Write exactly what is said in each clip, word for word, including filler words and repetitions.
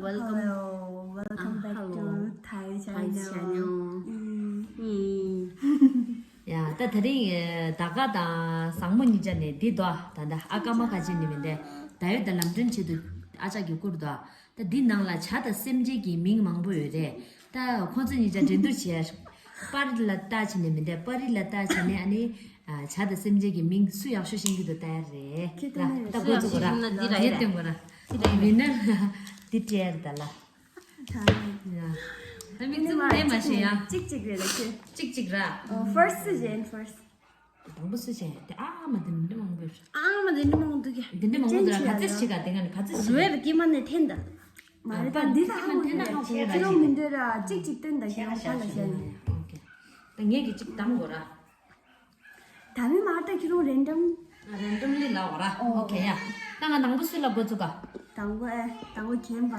Welcome. Hello, welcome back to Thai channel. ཨུམ། ཡ། ད་དེ་རིང་ད་ག་དང་བཟང་མོ་གཉིས་ཆ་ནས་འདི་དོ། ད་ད་ཨ་ཀ་མ་ཀ་ཅི་ནི་མི་འདི་ད་ཡོད། ད་ལམ་སྟོན་ཆེད་དུ་ཨ་ཅག་གིས་བསྐུར་དོ། ད་འདི་ནང་ལ་བྱ་དང་སེམས་ཅན་གྱི་མིང་མང་པོ་ཡོད་རེད། ད་ཁོང་ཚོ་གཉིས་ཆ་འགྲན་བསྡུར་བྱས། པར་ལ་ལྟ་བྱས་ནས་མི་འདི་པར་རིས་ལ་ལྟ་བྱས་ནས་ཨ་ནི་བྱ་དང་སེམས་ཅན་གྱི་མིང་སུ་ཡག་ཤོས་ཤེས་ཀྱི་འདུག་ལྟ་ཡ་རེད། ད་འགོ་བཙུགས་དགོས་ར། འདི་སྟོན་དགོས་ར། ཝི་ནར་འདི་སྤྲད་ད་ལ། ད་མིང་ཚང་མ་ལས་མ་ཤེས་ཡ། གཅིག་གཅིག་རེད་ལ་ཁྱོད། གཅིག་གཅིག་ར། ཨོ། ཕར་སི་ཇེན་ཕར་སི། དང་པོ་སུ་བྱས་དེ། ཨ་མ་དེ་མི་འདྲ་མང་པོ་ཡོད། ཨ་མ་དེ་འདྲ་མང་པོ་འདུག་གི། དེ་འདྲ་མང་པོ་འདུག་ར། ག་ཚོད་ཞིག་ག་དེ་ག་ནས་ག་ཚོད་ཞིག་རེད་ཀྱི་མ་ནས་འཐེན་ད། མ་རེད་ད། འདི་ལ་ཧ་གོ་འཐེན་ན་ཧ་གོ་ཁྱེད་རང་མི་འདོད་ར། གཅིག་གཅིག་སྟོན་ད། ཁྱེད་རང་ཧ་ལ་བྱས་ནས། ཨོ་ཁེ། ད་ངས་ཀྱི་གཅིག་བདམས་དགོས་ར། ད་མི་མ་ད་ཁྱེད་རང་རེན་ཌམ། རེན་ཌམ་ལི་ལ་འོ་ར། ཨོ་ཁེ་ཡ། ད་ང་དང་པོ་སུ་ལ་འགོ་བཙུགས་ག། དང་པོ་ཨེ་དང་པོ་རྒན་པ།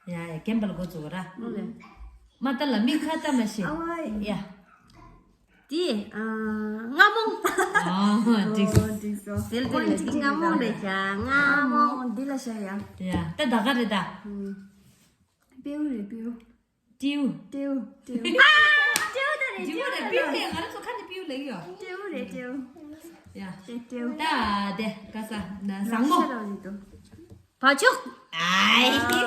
ཡ་ཡ། རྒན་པ་ལ་འགོ་བཙུགས་ར། ཨོ་ལེ། མ་ད་ལ་མི་ཁ་ད་མ་ཤེས། ཨ་ཝ་ཡ། དེ་ཨ་རྔ་མོང་། ཨ་འགྲིག་སོང་། ཨོ་འགྲིག་སོང་། དེ་ལ་དེ་ལ་དེ་རྔ་མོང་རེད་ཤག་རྔ་མོང་། འདི་ལ་ཤ་ཡ། ཡ་ད་ད་ག་རེད་ད། སྤེའུ་རེད་སྤེའུ། སྤྲེའུ། སྤྲེའུ་སྤྲེའུ། ཨ་སྤྲེའུ་ད་རེད། སྤྲེའུ་རེད། སྤྲེའུ་རེད། ང་རང་ཚོ་ཁ་ནས་སྤེའུ་ལབ་ཡོད། སྤྲེའུ་རེད་སྤྲེའུ། ཡ། སྤྲེའུ་སྤྲེའུ། ད་དེ་ག་ས་ན་བཟང་མོ། ཤ་ར་རེད་དོ། བ་ཕྱུགས། ཨའི།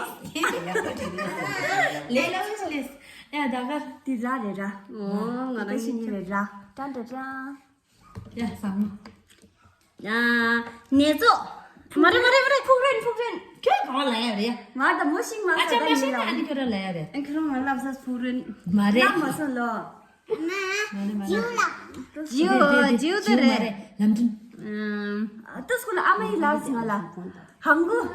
ལས་ལ་ཅི་ལས། ཡ་ད་ག་དེ་ར་རེད་ར། ཨོ་ང་རང་ཤི་ཉི་རེད་ར། ཏྲ་ཏྲ་ཏྲ། ཡ་བཟང་མོ། ཡ་ནེ་ཙོ། མ་རེད་མ་རེད་མ་རེད། ཕུག་རོན་ཕུག་རོན། ཁྱོད་གང་ལ་ཡ་རེད། ང་ད་མོ་ཤིང་མ་ཨ་ཅག་མ་ཤེས་ན་ཨ་ནི་ཁྱོད་ར་ལ་ཡ་རེད། ཨ་ཁྱོད་རང་ང་ལབ་ས་ཕུག་རོན། མ་རེད། ལབ་མ་སོང་ལོ། མ་རེད་མ་རེད། ཇིའུ་ཇིའུ་དེ་རེད། ལམ་འཕྲིན། ཨ་ཏོ་སྐུ་ལ་ཨ་མ་ཡི་ལབ་སི་ང་ལ། ཧང་གུ།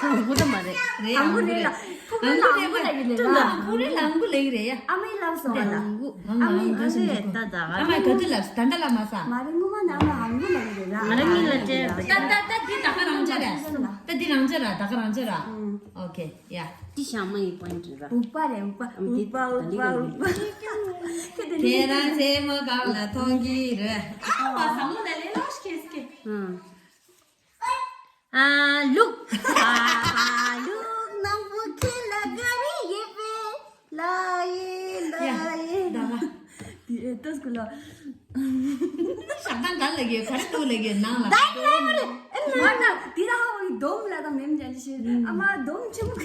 ཧང་གུ་ད་མ་རེད། རེད། ཧང་གུ་རེད་ལ། ཕུག་རོན་ལ་ཧང་གུ་ལབ་ཀྱི་རེད་ལ། ཕུག་རོན་ལ་ཧང་གུ་ལབ་ཀྱི་རེད་ཡ། ཨ་མ་ཡི་ལབ་སོང་ང་ལ། ཧང་གུ། ཨ་མ་ཡི་ཨ་མ་ཡི་ད་ད་ཨ་མ་ཡི་ག་དུས་ལབ་སོང་ད་ལྟ་ལབ་མ་སོང་། མ་རེད་ངོ་མ་ནི་ཨ་མ་ཧང་གུ་ལབ་ཀྱི་རེད་ལ། ང་རང་མིང་ལ་སྤྲད་པ། ད་ད་ད་འདི་ད་ག་རང་འཇགས་རེད། ད་འདི་རང་འཇགས་ར། ད་ག་རང་འཇགས་ར། ཨོ་ཁེ་ཡ། འདི་ཞག་མ་ཡི་པོ་ཡིན་རེད་ད། ཨུག་པ་རེད་ཨུག་པ། ཨ་འདི་ཨུག་པ་ཨུག་པ་ཨུག་པ། ཁྱེད་དེ་ནི་ཁྱེད་རང་ཚེ་མོ་གང་ལ་མཐོང་གི་རེད། ཨ་བ་བཟང་མོ་ལ་ལས་ལོ་ཤི་ཁེ་སི་ཁེ། ཨ། ཨ་ལུག་ཨ་ཕ་ལུག་ནང་པོ་ཁྱེད་ལ་ག་རེ་ཡོད་པས། ལ་ཡེ་ལ་ཡེ་ལ། དེ་ཨེ་ཏོ་སྐུ་ལོ། ཞག་དང་ག་ལ་གི་ག་རེ་ཏོ་ལ་གི་ནང་ལ། ད་ལ་མ་རེད། ཨེ་མ་ན་དེ་ད་ཧ་བོ་ཡི་དོམ་ལ་དང་མེམ་ཅན་ཅི་ཤེས། ཨ་མ་དོམ་ཆུང་།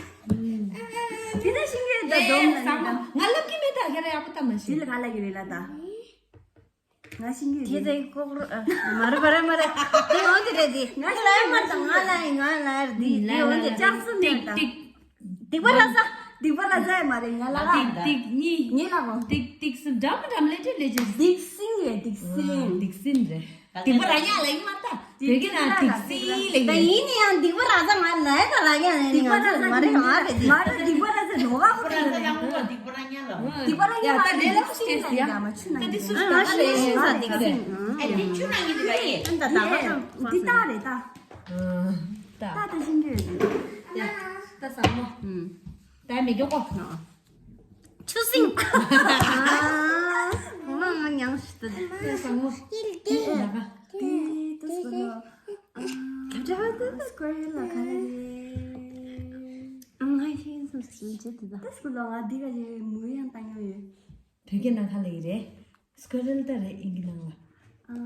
དེ་ད་ཤིང་གི་ད་དོམ་ལ་ནི་ད། ང་ལབ་ཀྱི་མེད་ད་ཁྱེད་ར་ཡག་པོ་ད་མ་ཤེས། དེ་ལ་ག་ལ་གི་རེད་ལ་ད། ང་ཤིང་གི་དེ་རེད། དེ་ཀོག་རོ། ཨ། མ་རེད་མ་རེད་མ་རེད། དེ་འོན་ཏེ་རེད་དེ། ང་ལ་ཡ་མ་དང་ང་ལ་ཡ་ང་ལ་ཡ་རེད་དེ། དེ་འོན་ཏེ་ལྕགས་སུ་མེད་ད། ཏིག་ཏིག་པ་ར་ས། ཏིག་པ་ར་ས་ཡ་མ་རེད་ང་ལ་ལ། ཏིག་ཏིག་གཉིས། ངེ་ལ་གོ། ཏིག་ཏིག་སུ་འདྲ་མི་འདྲ་མི་ལས་ཏྲི་ལས་ཅི། ཏིག་སིང་རེད་ཏིག་སིང་། ཏིག་སིང་རེད། ཏིག་པ་ར་ཉག་ལ་ཡིན་མ་ད། དེ་གི་ན་ཏིག་སིང་ལ་ད་ཡིན། ཡིན་ནི་ཡང་སྡིག་པ་ར་ས་ང་ལ་ཡ་ད་ལ་ཡ་ནི་ང་ཚོ་མ་རེད་མ་རེད་དེ། མ་རེད་སྡིག་པ་ར་ས་ནོ་ག་ཧོ་ཏེ་ལ་ཡ། སྡིག་པ་ར་ཉག་ལ། སྡིག་པ་ར་ཉག་ལ་ཏིག་སིང་ལ་ཡ་མ་ཆུ་ན་ཡིན། ཨ་ང་ཤི་ཤི་ས་ཏིག་སིང་། ཨེ་འདི་ཆུ་ན་ཡིན་དེ་ལ་ཡིན། ད་ད་ད་ད་འདི་ད་རེད་ད། ད་ད་ཤིང་གི་ཡོད་དེ། ཡ་ད་བཟང་མོ། ད་མི་མགྱོགས་པོ། ཆུ་སྲིན། ཨ་མ་ང་མྱང་ཤི་ད། ད་བཟང་མོ། དེ་ད་ག་དེ་ད་སུ་ལ། ཨ་སྐོར་ལ་ག་རེ་རེད། ང་ཤེས་སུ་སུ་བྱེད་དེ་ད། ད་སུ་ལ་ང་འདི་ག་ལེ་མུ་ཡང་ད་ཉོ་ཡོད། བོད་སྐད་ནང་ག་ལེ་རེད། སྐོར་ལ་ད་རེད་ཨིན་གི་ནང་ལ། ཨ།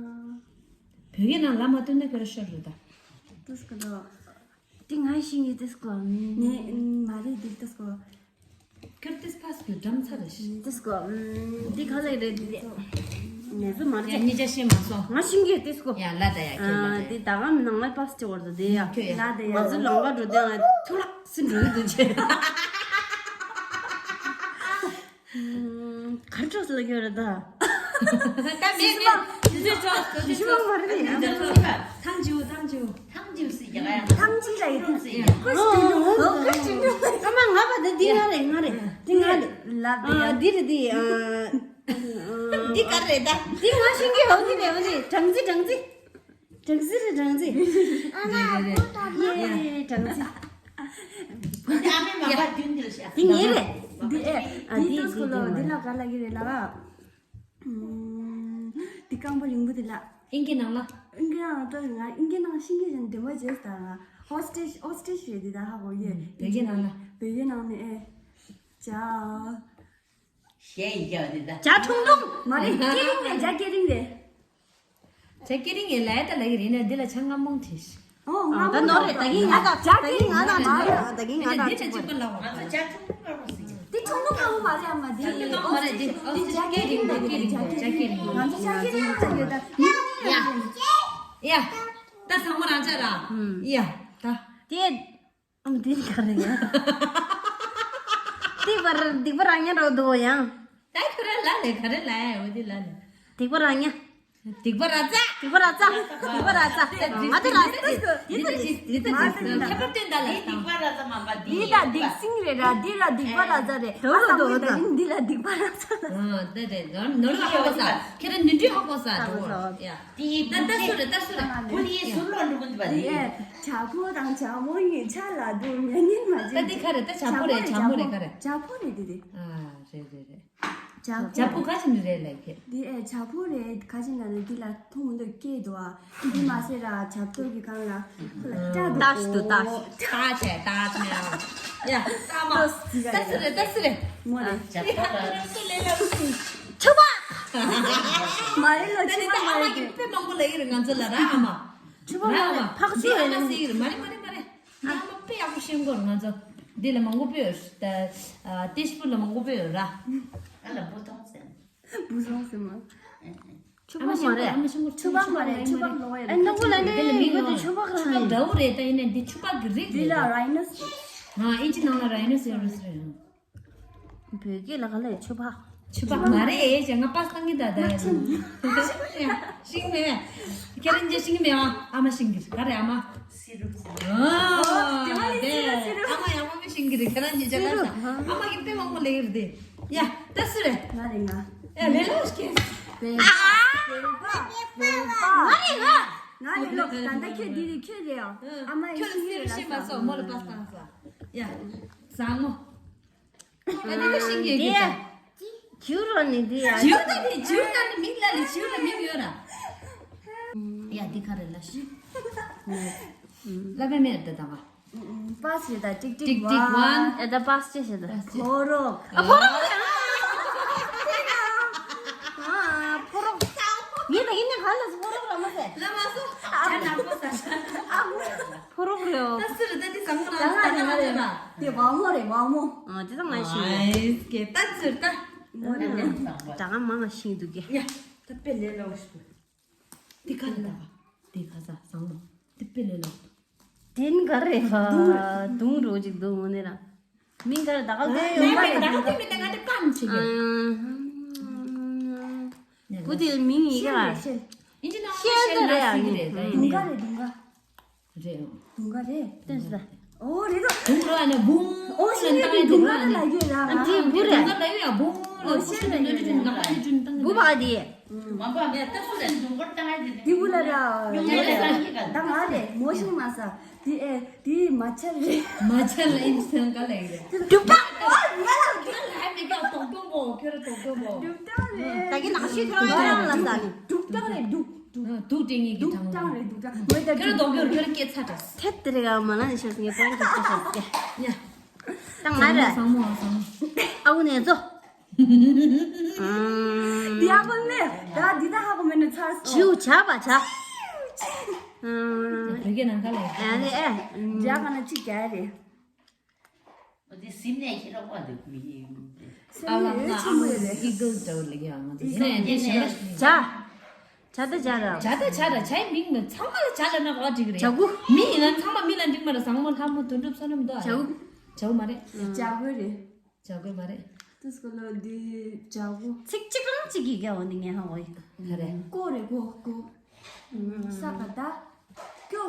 བོད་སྐད་ནང་ལ་མ་བཏོན་ན་ཁྱོད་ར་ཤོར་རེད་ད། ད་སུ་ལ། དེ་ང་ཤེས་ངེས་དེ་སྐོར། ངས་མ་རེད་དེ་ད་སྐོར། ཁར་ཏིས་ཕ་སི་ཀྱི་འགྲམ་ཚ་རེད་ཤི། ཏིས་ཀོ། ཨམ། འདི་ག་ལེ་རེད་འདི། ངལ་གསོ་མ་རེད། ཡ་གཉིས་ཆ་ཤེས་མ་སོང་། ང་ཤིང་གི་ཏིས་ཀོ། ཡ་ལ་ད་ཡ་ཁྱེད་ལ་ད་ཡ། འདི་ད་ག་མི་ནང་ལ་པ་སི་ཅི་བར་དུ་དེ་ཡ། ཁྱོད་ཡ། ལ་ད་ཡ། ང་ཚོ་ལོང་བ་འགྲོ་དེ་ང་ཐུ་རག་སི་འགྲོ་གི་འདུག་ཅེ། ཨམ། གར་ཅོག་སི་ལ་ཁྱོད་རེད་ད། ད་མེད་མེད། ཇི་ཟེར་ཅོག་ཇི་ཟེར་ཅོག་ཇི་ཟེར་ཅོག་ཐང་ཇིའུ་ཐང་ཇིའུ། ཐང་ཇིའུ་སི་ཡ་ཡ། ཐང་ཇི་ལ་ཡི་ཐང་ཇི་ཡ། ཨོ་ཨོ་ཨོ། ཨ་མ་ང་བ་དེ་འདི་ང་རེད་ང་རེད་འདི་ང་རེད། ལབ་དེ་ཡ། ཨ་འདི་རེད་འདི། ཨ་འདི་ག་རེད་ད། འདི་ང་ཤིང་གི་འོ་འདི་རེད་འོ་འདི་སྦྲང་རྩི་སྦྲང་རྩི། སྦྲང་རྩི་རེད་སྦྲང་རྩི། ཨ་མ་རེད་རེད། ཡེ་སྦྲང་རྩི། འདི་ཨ་མའི་མ་པ་རྒྱུན་འདིར་ཤ། འདི་ངའི་རེད། འདི་ཨེ་འདི་ཨ་འདི་འདི་ཏོ་སྐོ་ལོ་འདི་ལ་ག་ལ་གི་རེད་ལ། ཨམ། འདི་རྐང་པ་རིང་པོ་འདི་ལ། ཨིན་གི་ནང་ལ། ཨིན་གི་ནང་ལ་ང་ཨིན་གི་ནང་ཤིང་གི་བཞིན་འདི་མ་བྱས་ད་ང་ ཨོ་སི་ཊི་རི་ཤི་ཨོ་སི་ཊི་རི་ཤི་རེད་འདི་ད་ཧ་གོ་ཡོད། ཨུམ། བོད་སྐད་ནང་ལ། བོད་སྐད་ནང་ནས་ཨེ། ཇ། གཞས་ཡིན་ཀྱང་འདི་ད། ཇ་ཁྲུང་ཁྲུང་། མ་རེད་སྐེ་རིང་རེད་ཇ་སྐེ་རིང་རེད། ཇ་སྐེ་རིང་ངས་ལབ་ད་ལབ་ཀྱི་རེད་ནས་འདི་ལ་ཇ་མངར་མོ་བྲིས། ཨོ་མངར་མོ་ད་ནོར་རེད་ད་གིན་ང་དང་ཇ་སྐེ་རིང་ང་དང་མ་རེད་ད་གིན་ང་དང་འདི་ལ་གཅིག་པ་ལབ་པ། ང་ཚོ་ཇ་ཁྲུང་ཁྲུང་དཀར་པོ་ཟེར་གྱི། འདི་ཁྲུང་ཁྲུང་དཀར་པོ་མ་རེད་ཨ་མ་འདི་ཇ་སྐེ་རིང་མ་རེད་འདི་ཨོ་འདི་ཇ་སྐེ་རིང་ཇ་སྐེ་རིང་ཇ་སྐེ་རིང་ང་ཚོ་ཇ་སྐེ་རིང་ལ་ཡོད་ད། ཡ། ཡ། ད་ཚང་མ་རང་ཅག་ར། ཨུམ། ཡ། ད། དེ། ཨམ་དེ་ག་རེ་ཡ། དེ་བར་སྡིག་པ་རང་ཉག་འགྲོ་འདུག་ཡང་། ད་ཁྱོད་ར་ལ་ལས་ག་རེ་ལ་ཡ་འོ་དེ་ལ་ལས། སྡིག་པ་རང་ཉག་སྡིག་པ་ར་ཙ། སྡིག་པ་ར་ཙ། སྡིག་པ་ར་ཙ། ང་དེ་ར་ཙ། འདི་ད་ཅི་འདི་ད་ཅི་ཁྱད་པར་སྟོན་ད་ལ་སྡིག་པ་ར་ཙ་མ་པ་འདི་ད་སྡིག་སྲིང་རེད་ར་འདི་ར་སྡིག་པ་ར་ཙ་རེད། དོ་རུ་དོ་རུ་ད་འདི་ལ་སྡིག་པ་ར་ཙ་ལ། ཨ་ད་དེ་ནོར་ལ་ཧ་གོ་ས་ཁྱེད་ར་ནི་འདྲི་ཧ་གོ་ས་འགྲོ་ཡ། ད་ལྟ་སུ་རེད་ད་སུ་རེད། ཁོ་ནི་ཟུར་ལོག་འགྲོ་གི་འདུག་པ་དེ། ཇ་ཕོར་དང་ཇ་མོ་གཉིས་ཆ་ལ་འདུག་ཉན་ཉན་མ་བྱེད། ད་འདི་ག་རེ་ད་ཇ་ཕོར་རེད་ཇ་མོ་རེད་ག་རེ། ཇ་ཕོར་རེད་འདི་དེ། ཨ་རེད་རེད་རེད། ཇ་ཇ་ཕོར་ག་ཅི་ནི་རེད་ལབ་ཀྱི། འདི་ཨེ་ཇ་ཕོར་རེད་ག་ཅི་ན་རེད་འདི་ལ་ཐུང་འདི་སྐད་འདུག་ཨ། འདི་མ་ཟེར་ར་ཇ་ཕོར་གི་སྒང་ལ་ཁོ་ལ་ཏ་འདུག་ཏ་ཞིག་འདུག་ཏ་ཞིག་ཏ་ཆེ་ཏ་ཆེ། ཡ་ཏ་མ་ཏ་སུ་རེད་ཏ་སུ་རེད། མོ་རེད། ཇ་ཕོར་ལ། ཆུ་བ། མ་རེད་ལ་ཆུ་བ་མ་རེད། དེ་ཨ་མ་གི་དཔེ་མང་པོ་ལབ་ཀྱི་རེད་ང་ཚོ་ལ་ར་ཨ་མ། ཆུ་བ་མ་རེད་ཕག་ཆུ་རེད། ཨ་མ་ཟེར་གྱི་རེད་མ་རེད་མ་རེད་མ་རེད། ཨ་མ་དཔེ་ཡག་པོ་ཤེས་ཀྱི་རེད་ང་ཚོ། འདི་ལ་མང་པོ་དཔེ་ཡོད་ད། ཏེ་ཤི་པུ་ལ་མང་པོ་དཔེ་ཡོད་ར། ཨ་ལ་བུ་ཐོང་ཟེར། བུ་ཐོང་ཟེར་མ། ཆུ་བ་མ་རེད། ཆུ་བ་མ་རེད་ཆུ་བ་ལོ་ཡ། ཨ་ནོ་གོ་ལ་ནི་ཡོད་དུ་ཆུ་བ་ག་རེད། ཆུ་བ་འདྲ་བོ་རེད་ད་ཡིན་ནའི་འདི་ཆུ་བ་གི་རིགས་འདི་ལ་རེད། རའི་ནོ་སོ་ར་སི། ཨ་ཨིན་ཇི་ནང་ལ་རའི་ནོ་སོ་ར་སི་རེད། བོད་སྐད་ལ་ག་ལ་ཆུ་བ། ཆུ་བ་མ་རེད་ཞེས་ང་པ་སང་གི་ད་ད་ཡིན། ཤིང་མེད། ཁྱེད་རང་ཅི་ཤིང་མེད་ཨ་ཨ་མ་ཤིང་གི་ག་རེ་ཨ་མ། སི་རུ། ཨོ། དེ་མ་ཡིན་སི་རུ་སི་རུ། ཨ་མ་ཡ་མ་མི་ཤིང་གི་རེད་ཁྱེད་རང་ཉིད་ཅག་ག་ས་ཨ་མ་གི་དཔེ་མང་པོ་ལེགས་རེད་དེ། ཡ་ད་སུ་རེད། ང་རེད་ང་། ཡ་ལེ་ལོ་ཤི་ཀེ། བེ་བ། བེ་བ། བེ་བ། ང་རེད་ང་། ང་རེད་ལོ་ད་ལྟ་ཁྱོད་འདི་རེད་ཁྱོད་རེད་ཨ། ཨ་མ་ཡི་ཁྱོད་ཤིང་སི་རུ་རེད་ཤི་མ་ལ་སོ་མོ་ལ་པ་སང་ས། ཡ། བཟང་མོ། ཨ་ནི་ཤིང་གི་གི་ད། ཇིའུ་རོ་ནི་འདི་ཡ། ཇིའུ་ད་ནི་ཇིའུ་ད་ནི་མིང་ལ་ནི་ཇིའུ་ལ་མིང་ཡོད་ར། ཡ་འདི་ག་རེ་ལ་ཤི། ལ་བེ་མེར་ད་ད་བ། པ་སི་ད་ཏིག་ཏིག་ཏིག་ཏིག་ཝན། ཨེ་ད་པ་སི་ཅེ་ཤེ་ད། ཕོ་རོག་ཨ་ཕོ་རོག་རེད། ཨ་ཕོ་རོག་ངས་ད་ཡིན་ན་ག་ལ་སོ་ཕོ་རོག་ལ་མ་ཟེར། ལ་མ་སོ་ཇ་ནག་པོ་ཟ་ཤ། ཕོ་རོག་རེད་ཨོ། ད་སུ་རེད་ད་འདི་བཟང་མོ་ལ་ད་ང་རེད་ང་རེད། དེ་ཝང་མོ་རེད་ཝང་མོ། ཨ་དེ་ད་ང་ཤི་ཡོད། ཨེ་སྐད་ད་ཚུར་ད། མོ་རེད་ད་ང་མང་ང་ཤི་འདུག་གི། ཡ་ད་དཔེ་ལས་སླ་བོ་ཞིག་འདུག་འདི་ག་ལ་ད་བ། འདི་ག་ས་བཟང་མོ། འདི་དཔེ་ལས་སླ་བོ་འདུག་དེ་ག་རེད་བ། དུང་རོ་ཅིག་འདུག་འོ་ནི་ར། མིང་ག་རེ་ད་ག་ལ་དེ་ཡོང་མ་རེད། ད་ག་དེ་མི་ད་ག་དེ་ཀམ་ཆེ་གི། བུ་དེ་མིང་ཡི་ག་ཨིན་ཇི་ནང་ཤེལ་ད་རེད་ཨ་ནི། རེད་དུང་ག་རེད་དུང་ག་རེད། དུང་ག་རེད། ཏེ་ས། ཨོ་རེད་དོ། དུང་རོ་ཨ་ནི་བུང་ཨོ་ཤེལ་ནི་དུང་ག་ལ་ཡོད་ར། ཨ་དེ་བུ་རེད། དུང་ག་ལ་ཡོད་ཡ་བུང་ཨོ་ཤེལ་ནི་དུང་ག་ལ་ཡོད་ཡ་བུ་བ་དེ། མ་པ་མེད་ད་སུ་རེད་དུང་ག་ལ་ད་ང་རེད། མོ་ཤིང་མ་ས། དེ་ཨེ་དེ་མ་ཆ་རེད། མ་ཆ་ལ་ཨིན་ཇི་ནང་ག་ལ་ཡོད་རེད། གྲུབ་རྟགས། ཨོ་ང་ལ་གྲུབ་རྟགས་ལ་མི་དགའ་དོག་དོག་མོ་ཁྱོད་ར་དོག་དོག་མོ། གྲུབ་རྟགས་རེད། ད་གི་ནག་ཤི་ཁྱོད་རང་ལ་ས་ནི། གྲུབ་རྟགས་རེད་འདུག་འདུག་དུག་དེ་ངེད་ཀྱི་གྲངས་མ། ཁྱོད་ར་དོག་ཁྱོད་ཁྱོད་ར་སྐད་ཚ་དྲགས། ཐད་དེ་རེད་ག་མ་ན་ནི་ཤོད་ངས་པོ་ཡིན་གྱི་ཤོད་ཤོད་ཀྱི། ཡ། ད་ང་རེད། བཟང་མོ་བཟང་མོ། ཨ་ཁུ་ནས་ཚོ། འདི་ཧ་གོ་མེད། ད་འདི་ད་ཧ་གོ་མེད་ནི་ཚར་སོང་། བྱིའུ་བྱ་བ་བྱ། བོད་སྐད་ནང་ག་ལ་ཡོད། ཨ་ནི་ཨེ། བྱ་ག་ན་གཅིག་རྒྱག་རེད། འོ་དེ་སིམ་ནས་ཁྱེད་རང་བ་འདུག་མི་ཡིན། ཨ་ལ་ང་ཨ་མོ་ཨི་གལ་འདྲ་བོ་ལ་ཡོད་ང་ཚོ་དེ་ནས་དེ་ཞིག་ལ། བྱ། བྱ་ད་བྱ་ར། བྱ་ད་བྱ་ར་བྱའི་མིང་མི་ཚང་མ་ལ་བྱ་ལ་ན་ག་འགྲིག་རེད། བྱ་གུ། མི་ཡིན་ན་ཚང་མ་མི་ལ་འགྲིག་མ་རེད། བཟང་མོ་ལྷ་མོ་དོན་གྲུབ་བསོད་ནམས་དོ། བྱ་གུ། བྱ་གུ་མ་རེད། བྱ་གུ་རེད། བྱ་གུ་མ་རེད། དུས་སྐོར་ལ་འདི་བྱ་གུ། ཚིག་གཅིག་རང་གཅིག་གིས་རྒྱལ་བ་འདི་ངས་ཧ་གོ་ཡིན། ག་རེ། ཀོ་རེད་ཀོ་ཀོ། ས་ག་ད། ཀྱོ།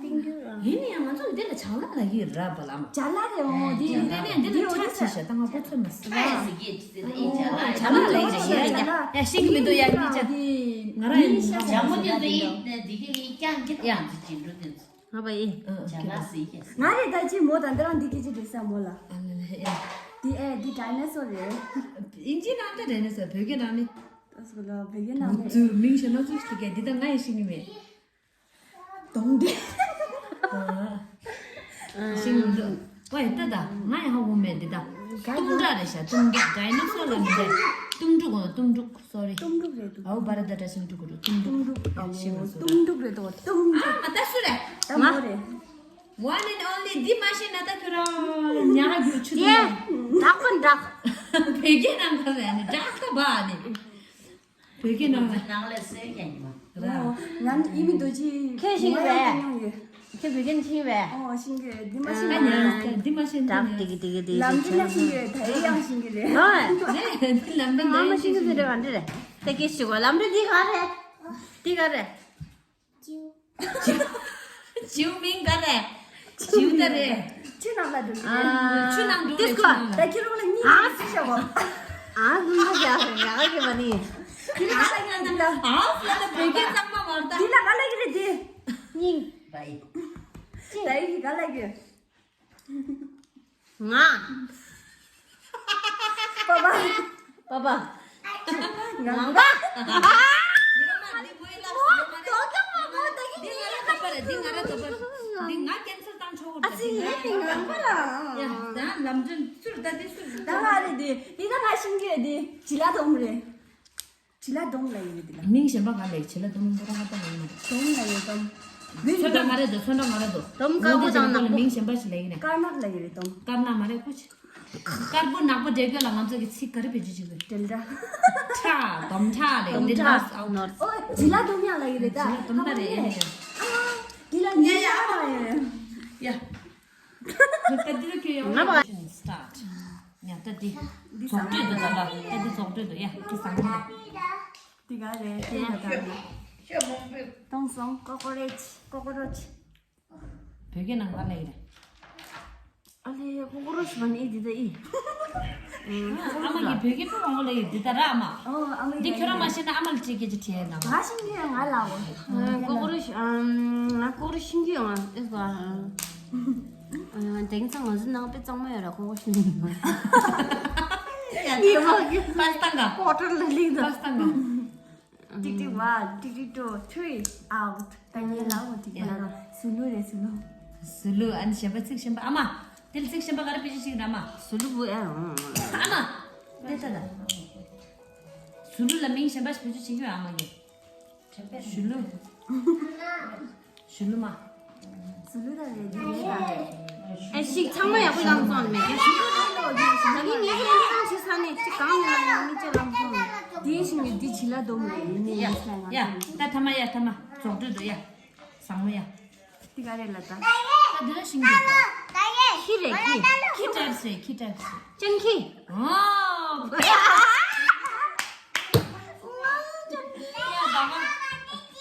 ཏིང་ཀྱོ་རང་། ཡིན་ན་ཡང་ང་ཚོ་འདི་ལ་བྱ་ལ་ལ་ཡི་ར་བ་ལ་མ། བྱ་ལ་རེད་འོ་འདི། འདི་འདི་འདི་ལ་ཁྲ་ཆེ་ཤ་ད་ང་ཁོ་ཚོ་མ་སི། བྱ་ལ་ལ་ཡི་ར་ཡ་ཡ་ཤིང་གི་མི་འདུག་ཡ་གཉིས་ཆ། ང་རང་ཡིན། བྱ་མོ་དེ་ཚོ་ཡིན་འདི་གི་ཡིན་ཀྱང་གི་ཡ་འདི་ཅི་འགྲོ་དེ་ཚོ། ང་བ་ཡིན། བྱ་ལ་སི་ཡ། ང་རེད་ད་ཅི་མོ་ད་འདི་རང་འདི་སྐད་ཅི་འདྲི་ས་མོ་ལ། ཨ་ལ་ལ་ཡ། འདི་ཨེ་འདི་ཌའི་ནོ་སོར་རེད། ཨིན་ཇི་ནང་ད་ཌའི་ནོ་སོར། བོད་སྐད་ནང་ནི། ད་སོ་ལ་བོད་སྐད་ནང་ནི། བུ་ཚུ་མིང་ཤ་ན་ཚུ་ཤི་ག་འདི་ད་ང་ཡི་ཤི་ནི་མེད། གདོང་འདྲེ། ཤིང་འདུག་ཝེ་ད་ད་ང་ཡང་ཧ་གོ་མེད་འདི་ད། གཏུམ་དྲག་རེད་ཤག་གཏུམ་དྲག་ཌའི་ནོ་སོར་ལ་མི་འདྲ། གཏུམ་དྲུག་འོ་གཏུམ་དྲུག་སོ་རི། གཏུམ་དྲུག་རེད་འདུག་ཨའུ་བ་ར་ད་དྲ་ཤིང་དྲུག་གོ་རུ་གཏུམ་དྲུག་ཨའུ་ཤིང་སོ་རི། གཏུམ་དྲུག་རེད་འདུག་གཏུམ་དྲུག་ཨ་ད་སུ་རེད། ད་མོ་རེད། One and only འདི་མ་ཤེས་ན་ད་ཁྱོད་རང་ཉག་རྒྱུ་ཆུ་ཡེ། དུ་དྲག་པ་འདྲ། བོད་སྐད་ནང་ག་རེ་ནི་དྲག་ད་བ་ནི། བོད་སྐད་ནང་ལ། ནང་ལ་སེ་ཀྱང་ཉི་མ། ར། ང་ཡིན་མི་འདུག་ཅི། ཁྱེད་ཤིང་རེད། ཁྱེད་བོད་སྐད་ཤིང་རེད། ཨོ་ཤིང་རེད། འདི་མ་ཤིང་ཨ་རེད། ཉ་འདི་མ་ཤེས་འདི་ཉ། ལམ་འདི་ལ་ཤིང་རེད། ད་ཡི་ཡང་ཤིང་རེད། ཨ། ནས་འདི་ལམ་འདི་ལ་ཡང་ཤིང་རེད། ཨ་འདི་རེད། ད་སྐད་ཤིག་གོ་ལམ་འདི་འདི་ག་རེད། འདི་ག་རེད། ཅིའུ་མིང་ག་རེད། ཅིའུ་ད་རེད། ཆུ་ནང་ལ་འགྲོ་གི་རེད། ཆུ་ནང་འགྲོ་རེད། ཆུ་ནང་ལ། ད་ཁྱེད་རང་ལ་གཉིས་ཨ་ཟེར་ཤོག་གོ། ཨ་ཟེར་ན་ཡག་ཡག་གི་མ་ནི། འདི་ལ་ག་ལ་གི་རེད། འདི་ལ་ཨ་ཟེར་ན་བོད་སྐད་གཙང་མ་མ་རེད་ད། འདི་ལ་ག་ལ་གི་རེད་འདི། སྙིང་། ད་ཡི་ག་ལ་གི། ང་། པ་པ། པ་པ། ང་པ། ད་ང་རེད་འདི། འདི་ད་ང་ཤིང་རྒྱུད་འདི། བྱི་ལ་དོམ་རེད། བྱི་ལ་དོམ་ལ་ཡོད་འདི་ལ། མིང་གཞན་པ་ག་ལས་བྱི་ལ་དོམ་པོ་ར་ཧ་ད་ལ་ཡོད་མ་རེད། དོམ་ལ་ཡོད་དོམ། ཚོན་ཁྲ་ང་རེད་དོ། ཚོན་ཁྲ་ང་རེད་དོ། དོམ་དཀར་པོ་དང་ནག་པོ། མིང་གཞན་པ་ཞིག་ལ་ཡིན་ནས། དཀར་ནག་ལ་ཡོད་རེད་དོམ། དཀར་ནག་མ་རེད་ཁོ་ཆེ། དཀར་པོ་ནག་པོ་འདྲེས་དགོས་ལ་ང་ཚོ་གི་ཚིག་ག་རེ་བེད་སྤྱོད་བྱེད་དགོས། དོམ་ཁྲ། ཁྲ། དོམ་ཁྲ་ལས་དོམ་འདི་ཁྲ་ནོར་ཨོ། བྱི་ལ་དོམ་ཡང་ལ་ཡོད་རེད་ད། བྱི་ལ་དོམ་ད་རེད་ཨེ་ནས། ཨ། འདི་ལ་ཉེ་ཡ་ཡ་ཡ། ཡ། ད་འདི་ལ་ཁྱོད་ཡོང་བ་སི་ཊར་ཊི། ཡ་ད་འདི་རྫོགས་སྤྲོད་འདུག་ད་ལ་ད་འདི་རྫོགས་སྤྲོད་འདུག་ཡ་འདི་བཟང་གི་རེད། འདི་ག་རེད་དེ་ཡ་ད་རེད། ཤོ་མོང་པོ། ཏོང་སོང་ཀོ་ཀོ་རེ་ཆི་ཀོ་ཀོ་རོ་ཆི། བོད་སྐད་ནང་ག་ལ་ཡིན་རེད། ཨ་ལེ་ཀོ་ཀོ་རོ་ཆི་བ་ནི་འདི་ད་ཨི། ཨ་མ་གིས་བོད་སྐད་ཕུ་མང་པོ་ལ་ཡོད་འདི་ད་ར་ཨ་མ། ཨོ་ཨ་མ་འདི་ཁྱོད་རང་མ་ཤེས་ན་ཨ་མ་ལ་ཅིག་སྐད་ཆ་དྲིས་ན། ང་ཤེས་ཀྱི་ཡོད་ང་ལ་འོ། ཀོ་ཀོ་རོ་ཤི་ཨམ། ང་ཀོ་ཀོ་རོ་ཤི་ཤིང་གི་ཡོང་ཨ་ཨེ་ཟོ་ཨ། དེང་སང་ང་ཚོ་ནང་དཔེ་གཙང་མ་ཡོད་ར་ཀོ་ཀོ་ཤི་ནི་ཡོང་། ཡ་ཡ་ཡ། པ་སྟང་ག་ཀོ་ཀོ་རོ་ལ་ལིང་ད། པ་སྟང་ག་ཏིག་ཏིག་ཝན་ཏིག་ཏིག་ཊུ་ཐི་རི་ཨའུཊ། ད་ངས་ལབ་འོ་ཏིག་ཏིག་ལབ་རོགས། སུ་ལུ་རེད་སུ་ལུ། སུ་ལུ་ཨན་གཞན་པ་ཚིག་གཞན་པ་ཨ་མ། དེ་ལ་ཚིག་གཞན་པ་ག་རེ་བེད་སྤྱོད་བྱེད་ཀྱི་རེད་ཨ་མ། སུ་ལུ་བུ་ཨེ་ཨང་། ཨ་མ། དེ་ལྟ་ལ། སུ་ལུ་ལ་མིང་གཞན་པ་ཞིག་བེད་སྤྱོད་བྱེད་ཀྱི་ཡོད་ཨ་མ་གིས། ཞུ་ལུ། ཞུ་ལུ་མ། ཞུ་ལུ་དང་རེད་འདི་རེད་དང་། ཨེ་ཞིག་ཚང་མ་ཡག་པོ་བླངས་སོང་མེད་ཀྱང་ཞུ་ལུ་དང་ལོ་རྒྱུས་ཞུ་ད་གིན་ངས་ཁྱེད་རང་བྱེད་ས་ནས་ཅི་གང་ཡིན་ན་ཡང་མི་ཅི་བླངས་སོང་། དེའི་ཞིང་ནས་འདི་བྱི་ལ་སྡོམ་རེད་ཡིན་ནས་ཡིན་ས་ང་ཡ་ད་ཐ་མ་ཡ་ཐ་མ་རྫོགས་འགྲོ་འདུག་ཡ། བཟང་མོ་ཡ། འདི་ག་རེད་ལ་ད། ད་འདི་ལ་ཤིང་འདུག་ཁྱི་རེད་ཁྱི། ཁྱི་ཊའིབ་སི་རེད་ཁྱི་ཊའིབ་སི། སྤྱང་ཁྱི། ཨོ།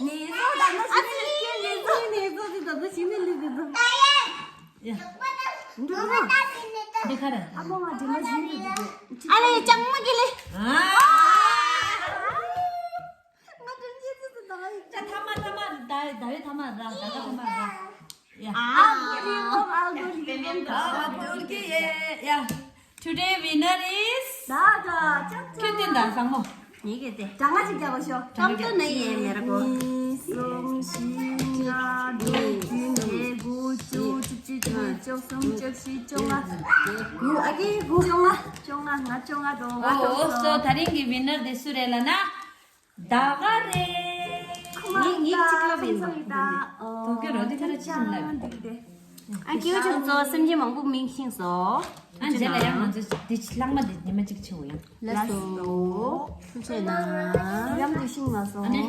ནེ་ཙོ་ད་ནི་ཤི་ནེ་ཙོ་ནེ་ཙོ་དེ་ད་ཤི་ནེ་ལི་དེ་ད། ཡ། འདི་ག་རེད། ཨ་མ་ང་དེ་ལ་ཤི་ནེ་དེ། ཨ་ལེ་ལྕགས་མ་གི་ལེ། ཨ། ང་དྲན་རྗེས་སུ་ཟིན་ད་ཡིན། ད་ཐ་མ་ཐ་མ་ད་ད་ཡོད་ཐ་མ་ར་ད་ག་ཐ་མ་ར། ཡ། ཨ་ལ་གོ་རི་ལོ་ཨ་ལ་གོ་རི་ལོ། ཨ་ཨ་ཨ་ཨ་ཨ། Today winner is ད་ད་ཅག་ཅག་ཁྱོད་བསྟན་དང་བཟང་མོ། ངེད་ཀྱི་དེ། གྲངས་ཀ་ཅིག་རྒྱབ་པ་ཤོག་ཀམ་ཏུ་ན་ཡེ་མེ་ར་གོ། གཉིས་གསུམ་བཞི་ལྔ་དྲུག་བདུན་བརྒྱད་དགུ་བཅུ་བཅུ་གཅིག་བཅུ་གཉིས་བཅུ་གསུམ་བཅུ་བཞི་བཅོ་ལྔ། དགུ་ཨ་ཀེ་དགུ། བཅོ་ལྔ་བཅོ་ལྔ་ང་བཅོ་ལྔ་དང་ང་ཨོ་ཨོ་སོ་ད་རིང་གི་ཝི་ནར་དེ་སུ་རེད་ལབ་ན། ད་ག་རེད། ངས་ངས་གཅིག་ལབ་ཡིན་པ། དོ་གི་རོ་དེ་ཁ་ར་ཅི་ཞིག་ལབ། ཨ་སྐྱེ་བོ་ཆུང་ཚོ་སེམས་ཅན་མང་པོ་མིང་ཤེས་སོ། ཨ་རྗེས་ལ་ཡང་ང་ཚོ་འདི་ལྷག་མ་འདི་ཉི་མ་གཅིག་ཆེ་བོ་ཡང་། ལགས་སོ། ཐུགས་རྗེ་གནང་། ཡམ་དུ་ཤིང་ལ་སོང་། ཨ་ནི།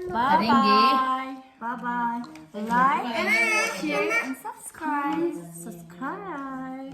Bye bye. Bye bye. Like, share and subscribe. Subscribe.